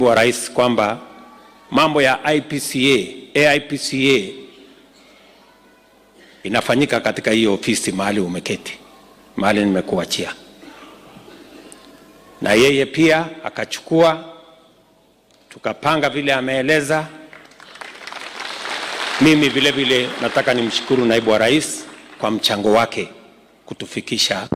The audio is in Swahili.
Wa Rais kwamba mambo ya IPCA, AIPCA inafanyika katika hiyo ofisi mahali umeketi, mahali nimekuachia, na yeye pia akachukua, tukapanga vile ameeleza. Mimi vile vile nataka nimshukuru Naibu wa Rais kwa mchango wake kutufikisha.